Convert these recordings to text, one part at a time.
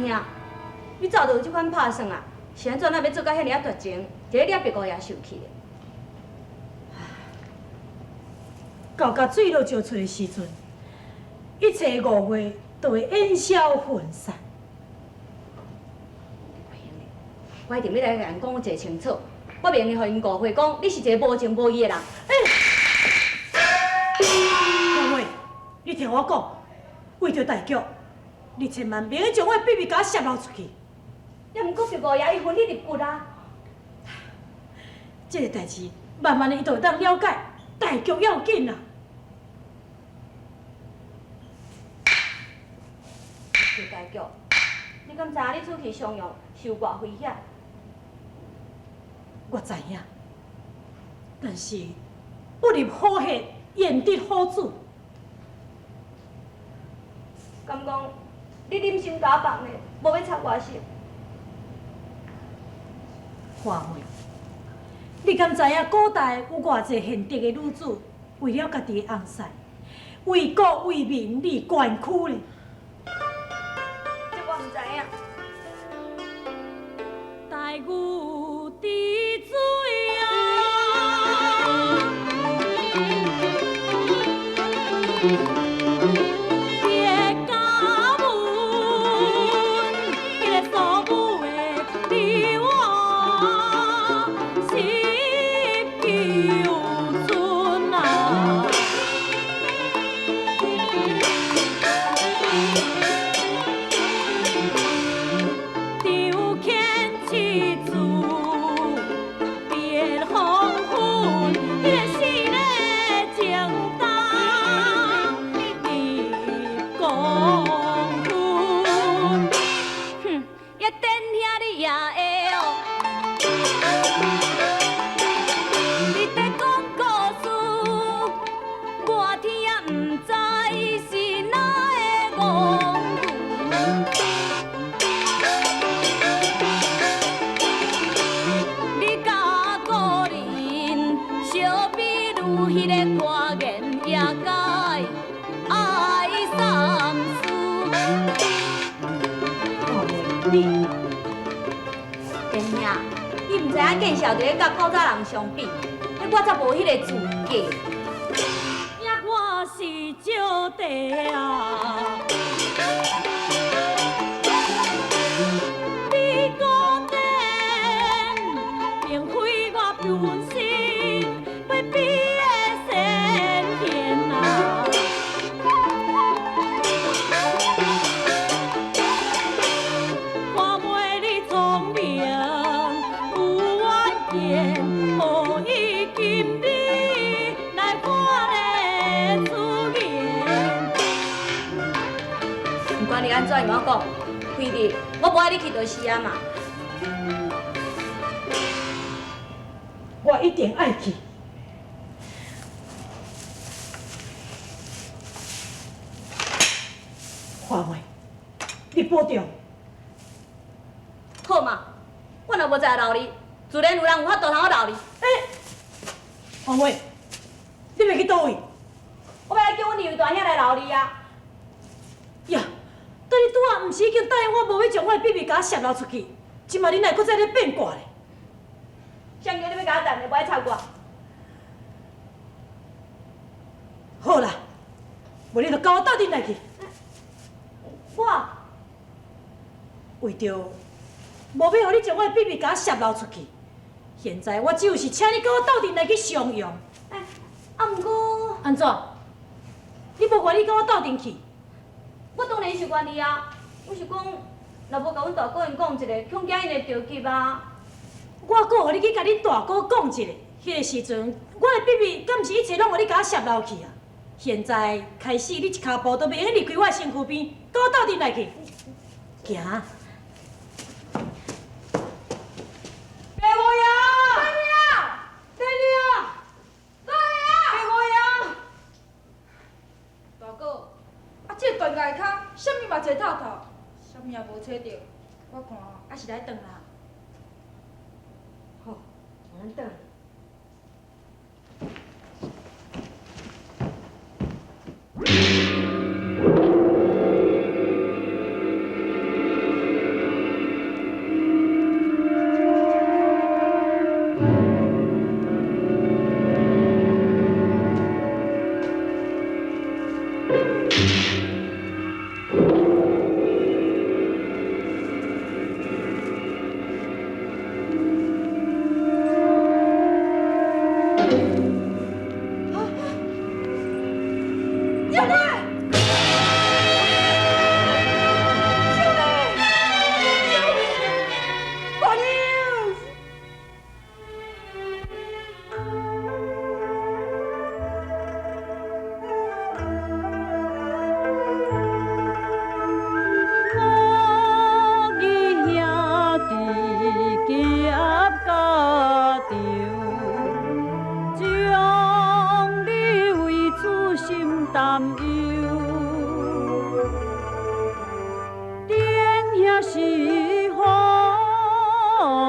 兄，你早就有這款拍算啊？是按怎啊欲做甲遐爾仔絕情，佇咧掠白五爺受氣的？到共水落石出的時陣，一切誤會都會煙消雲散。我一定欲來共𪜶講一个清楚，我袂用得予𪜶誤會，講你是一个無情無義的人。黃偉，你聽我講，為著大局，你千萬袂用將我的秘密共我洩露出去。也毋過白五爺伊魂你入骨啊！這个代誌，慢慢的伊就會當了解，大局要緊啊！為大局，你敢知影你出去襄陽受偌危險？我知影，但是不入虎穴，焉得虎子？敢講你忍心共我放咧，無欲插我手？華妹，你敢知影古代有偌濟賢德的女子，為了家己的翁婿，為國為民而捐軀咧？這我毋知影。大禹治水啊！別家門，彼个蘇武的你我19村啊。張騫七子別黃昏，彼个四个情重立功勋。哼，也電兄你也會哦。你佇講故事，我聽毋知是哪个戇牛。你佮古人相比如彼个歌言也该愛三思。華妹，你電兄，你毋知影見笑佇咧佮古早人相比，彼我才無彼个資格。也我是少弟啊！你孤單，並非我本心欲比的先賢啊！華妹你聰明有遠見，何以今日來發咧此言？毋管你按怎樣講，非得我無愛你去就是啊嘛。我一定愛去。華妹，你保重。好嘛，我若無再留你，自然有人有法度通我留你。欸，華妹，你欲去佗位？我欲來叫阮二位大兄來留你啊！呀，但你拄仔毋是已經答應我，無欲將我的秘密共我洩露出去，這擺你哪會閣再咧變卦咧？誰叫你欲共我等的，無愛插我。好啦，無你就共我鬥陣來去。我為著無欲予你將我的秘密共我洩露出去，現在我只有是請你共我鬥陣來去襄陽。欸，啊，毋過按怎？你無願意共我鬥陣去？我當然是願意啊！我是講，若無共阮大哥𪜶講一下，恐驚𪜶會著急啊。我閣予你去共恁大哥講一下，彼个時陣，我的秘密敢毋是一切攏予你共我洩露去啊？現在開始，你一跤步都袂用離開我的身軀邊，共我鬥陣來去。行。白五爺，爹娘，白五爺，大哥，啊，這個斷崖跤，啥物嘛坐透透，啥物也無揣著，我看猶是來轉啦。好，咱轉。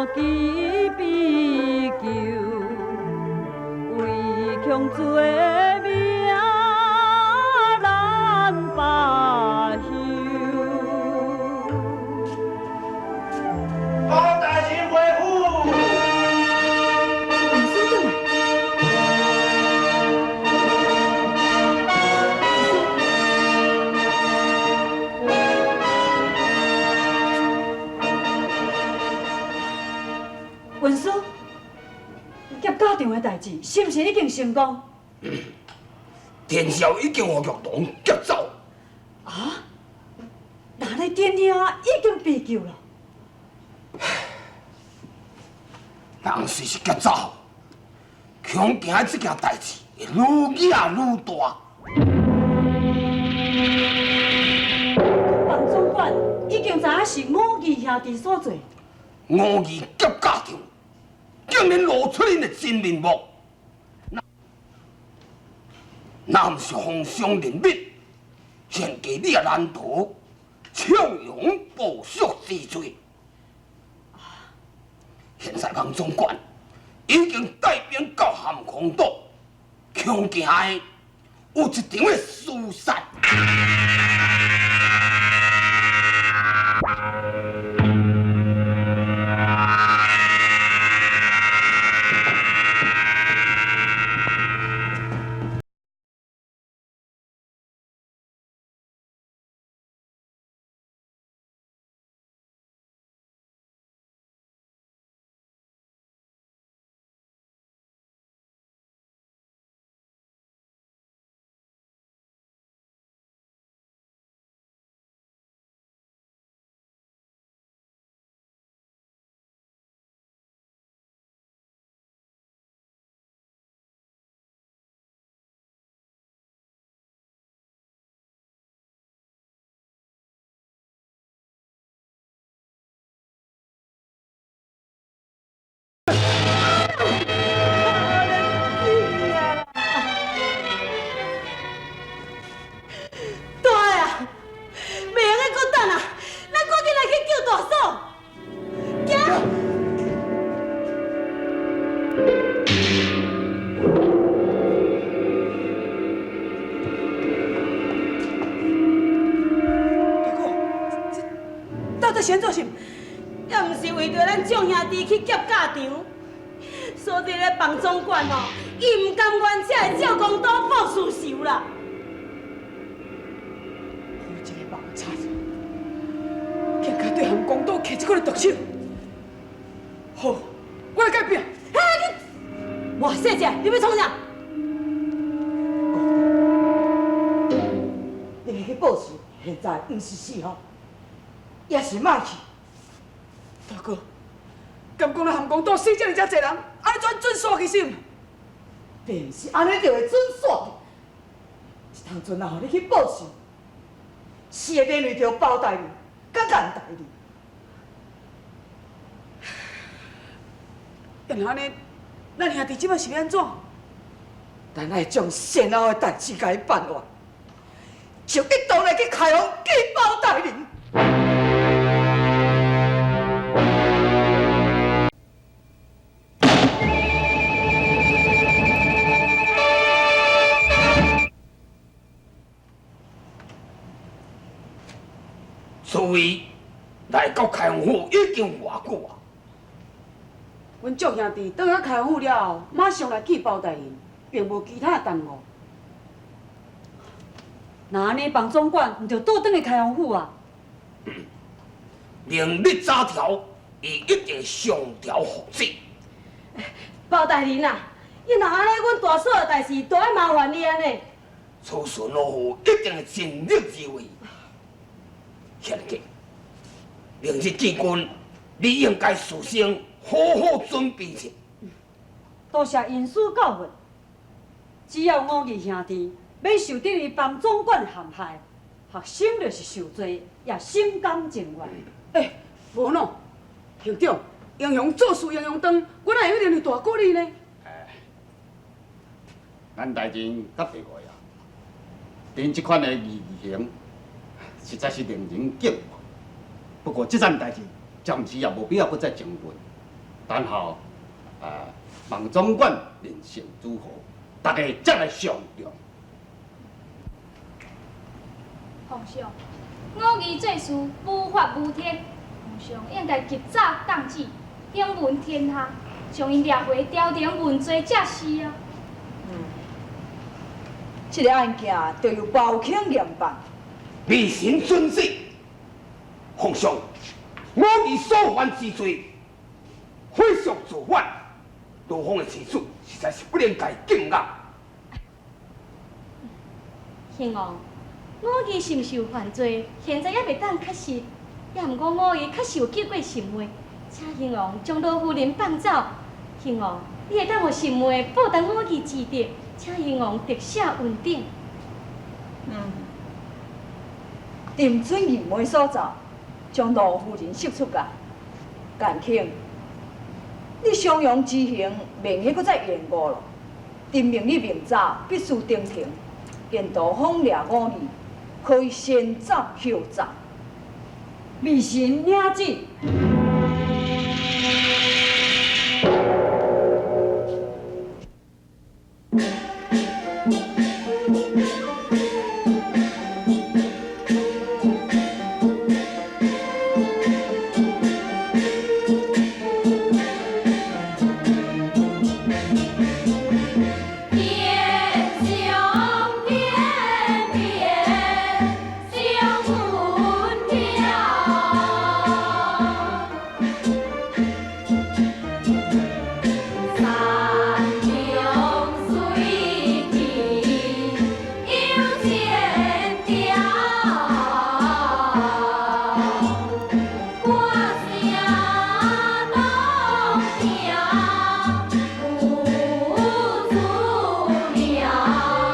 義被救，唯恐罪名難罷休。包大人回府。文書轉來。文書，劫家長的代誌是毋是已經成功？田少已經予玉堂劫走。啊？那呢，田兄已經被救了。人雖是劫走，恐驚這件代誌會愈惹愈大。房總管已經知影是五義兄弟所做。五義劫家長，竟然露出𪜶的真面目，若毋是封賞人物，現今你也難逃搶勇報仇之罪。現在方總管已經帶兵到咸空島，恐驚的有一場的廝殺。大啊，袂用閣閣等啊，咱趕緊來去救大嫂。行。大哥，這到底是按怎是？也毋是為著咱眾兄弟去劫教場，所以咧房總管吼，伊毋甘願才會照公刀報私仇啦。好一个王贼，竟敢對韓公島下這款的毒手！好，我來改變。嘿，你，哇，小姐，你欲創啥？你去報仇，現在毋是時候，也是莫去。大哥，敢講咱韓公島死這爾遮濟人，按呢怎準煞去是毋？並毋是按呢就會準煞去。這當陣若予你去報仇，是會連累著包大人、佮顏大人。要若按呢，咱兄弟這擺是欲按怎？咱愛將善後的代誌共伊辦完，就一同來去開封見包大人。所以來到開封府已經偌久啊？阮眾兄弟轉來開封府了後，馬上來見包大人，並無其他的耽誤。那按呢，房總管毋著倒轉去開封府啊？明日早朝，伊一定上朝復旨。包大人啊，伊若按呢，阮大嫂的代誌都愛麻煩你按呢。此事老夫一定會盡力而為。賢傑，明日見君，你應該事先好好準備者。多謝恩師教訓，只要五義兄弟免受得伊房總管陷害，學生就是受罪，也心甘情願。欸，無喏，兄長，英雄做事英雄當，阮哪會去連累大哥你呢？咱大人佮白話啊，恁這款的義行，實在是令人敬佩。不過這件代誌，暫時也無必要閣再爭論。等候啊，孟总管面色如何，大家才来商量。皇上，五义做事无法无天，皇上应该及早降旨，兴文天下，将𪜶掠回朝廷问罪才是啊。这个案件就由包卿严办。微臣遵旨。皇上，五义所犯之罪，火速造反，罗凤的妻子实在是不能该禁压。兴王，五义是毋是有犯罪？现在犹袂当确实，也毋过五义确实有救过神妹，请兴王将罗夫人放走。兴王，你会当予神妹报答五义之德，请兴王特赦恩典。朕准二妹所奏，将罗夫人释出来。简卿，你襄阳之行免去阁再延误了。朕命你明早必须登庭，沿途访掠五义，可以先斩后奏。微臣领旨。天上片片相云飘，山中水气有千条，歌声动听有滋妙，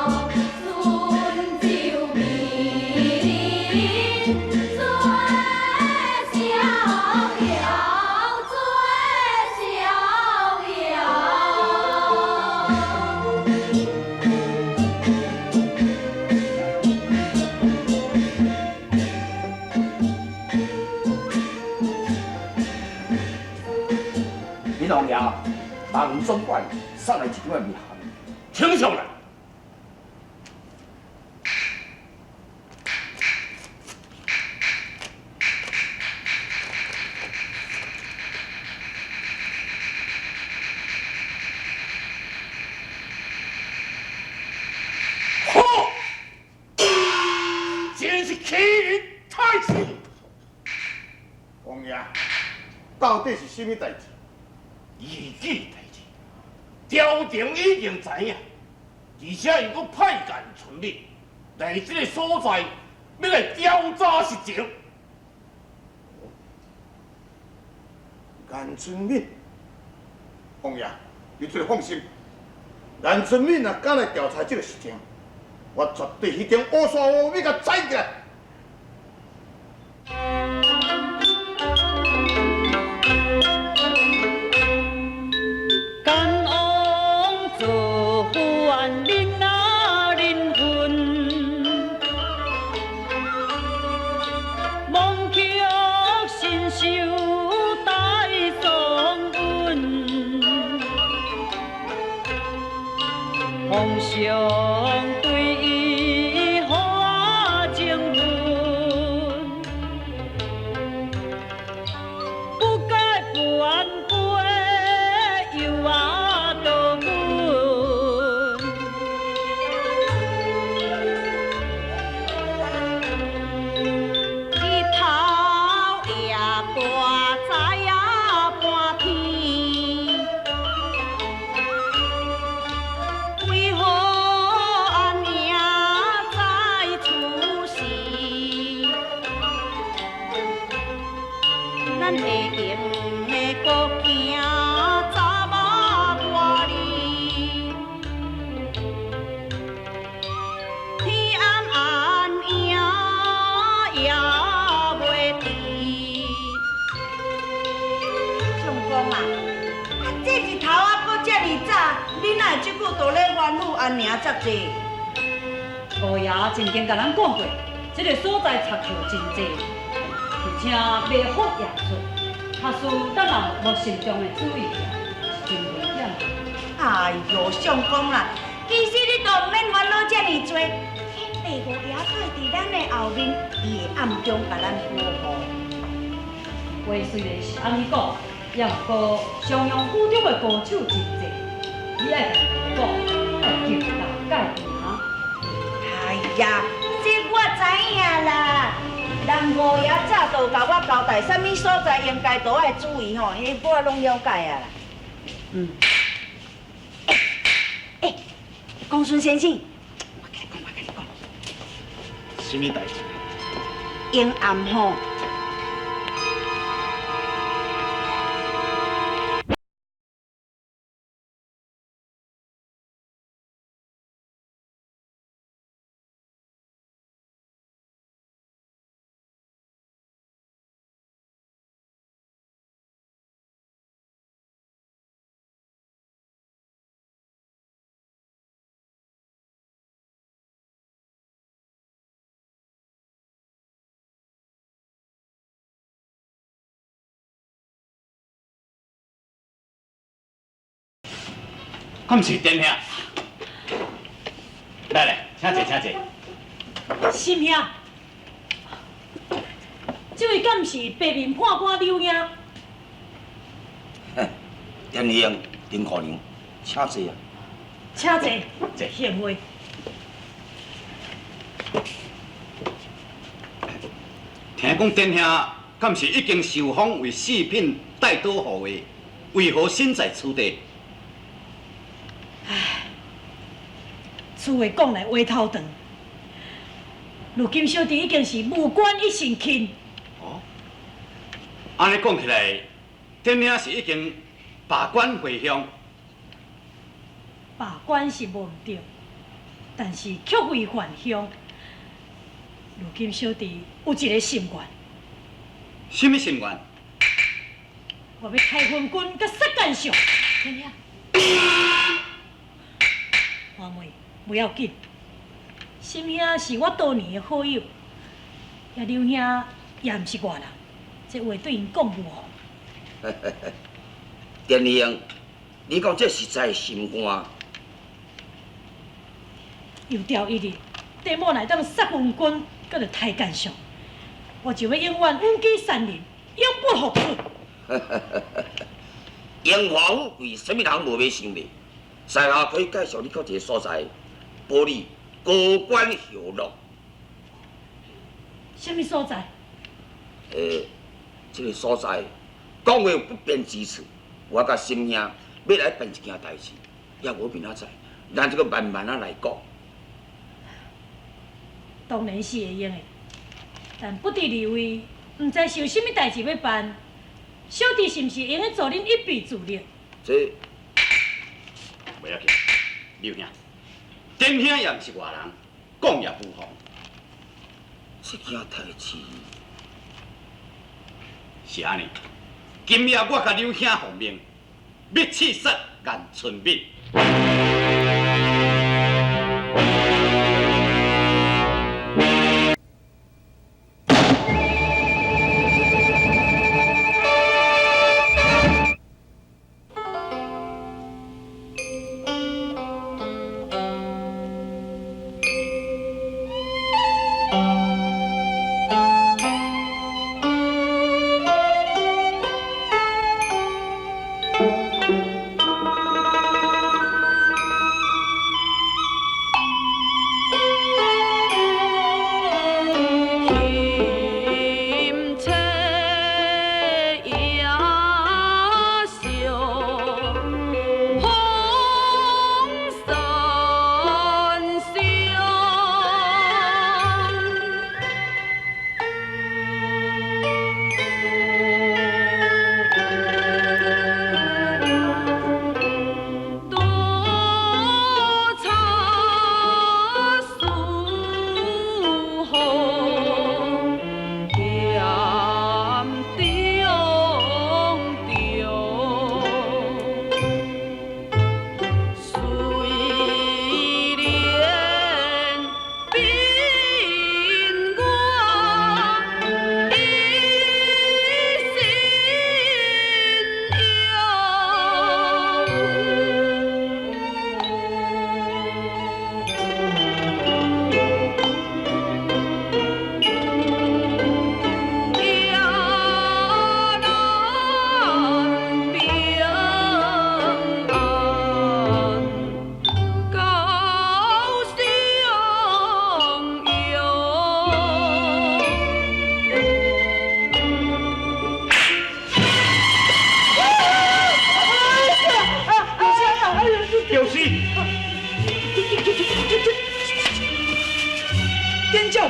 春酒美人做逍遥，做逍遥。林王爷，孟总管送来一张的密函，请上来。好，真是欺人太甚！王爷，到底是啥物代志？义举代志，朝廷已经知影，而且又阁派严春敏来这个所在，欲来调查实情。严春敏，王爷，你这个放心，严春敏若敢来调查这个事情，我绝对彼种乌纱乌欲共摘起来。干王做反，恁啊恁分，忘却身受大丧恩，皇上对伊好啊情分，不该不安不会又啊倒滚。日头也大，知啊半天，为何安营在出世？咱会用的阁行十啊外里，天暗暗影也袂知。相公啊，啊这日头啊阁遮尔早，你哪会这久都咧冤枉安宁遮济？五爷曾经共咱讲过，这个所在贼寇真济，而且迷惑也出，假使咱若无無慎重的注意，真危險。哎喲，相公啦，其實你都毋免煩惱遮爾濟。彼第五爺閣會佇咱的後面，伊會暗中共咱保護。話雖然是按呢講，也毋過襄陽府中的高手真濟，你愛共伊講，愛強大改變。哎呀，這我知影啦。人五爺早就共我交代，啥物所在應該都愛注意吼，彼我攏了解啊啦。嗯。欸，公孫先生，我共你講，我共你講。啥物代誌？陰暗吼。敢是殿兄？來來，請坐，請坐。心兄，這位敢是白面判官柳兄？殿兄，丁姑娘，請坐啊。請坐。坐。幸會。聽講殿兄敢是已經受封為四品帶刀護衛，為何身在此地？唉，此話講來話頭長。如今小弟已經是無官一身輕。哦，按呢講起來，殿兄是已經罷官回鄉。罷官是無毋對，但是卻非還鄉。如今小弟有一个心願。啥物心願？我欲抬昏君佮殺奸相。殿兄。阿妹，不要緊，心兄是我多年的好友，也劉兄也毋是外人，這話對𪜶講無妨。殿兄，你講這實在心肝。有朝一日，弟某若會當殺昏君，閣著刣奸相，我就欲永遠隱居山林，永不復出。榮華富貴，啥物人無欲想袂？在下可以介紹你到一个所在，保你高官厚祿。啥物所在？這个所在講話有不便之處，我佮心兄欲來辦一件代誌，也無明仔載，咱這个慢慢仔來講。當然是會用的，但不知二位毋知是有啥物代誌欲辦，小弟是毋是會用得助恁一臂之力？這。袂要緊，劉兄，殿兄也毋是外人，講也無妨。這件代誌是按呢，今夜我共劉兄奉命，欲刺殺顏春敏。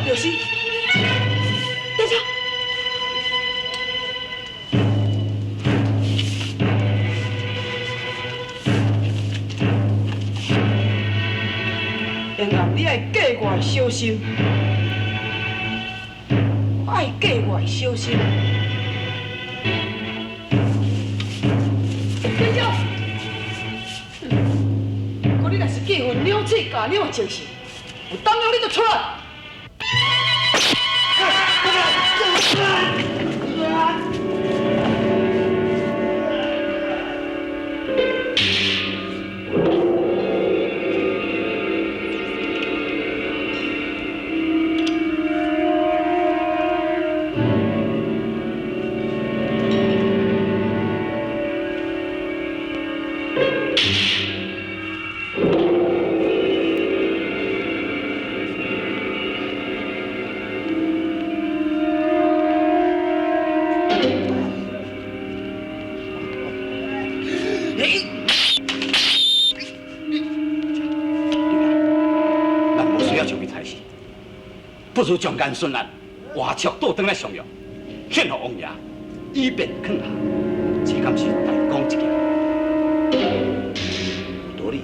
就是。等下。延暗，你爱格外小心，爱格外小心。等下，阁你若是记恨两嘴咬两的情形，有当了你就出来。不如将颜顺案活速倒转来商量，献予王爷，以便劝下，这敢是大功一件？有道理。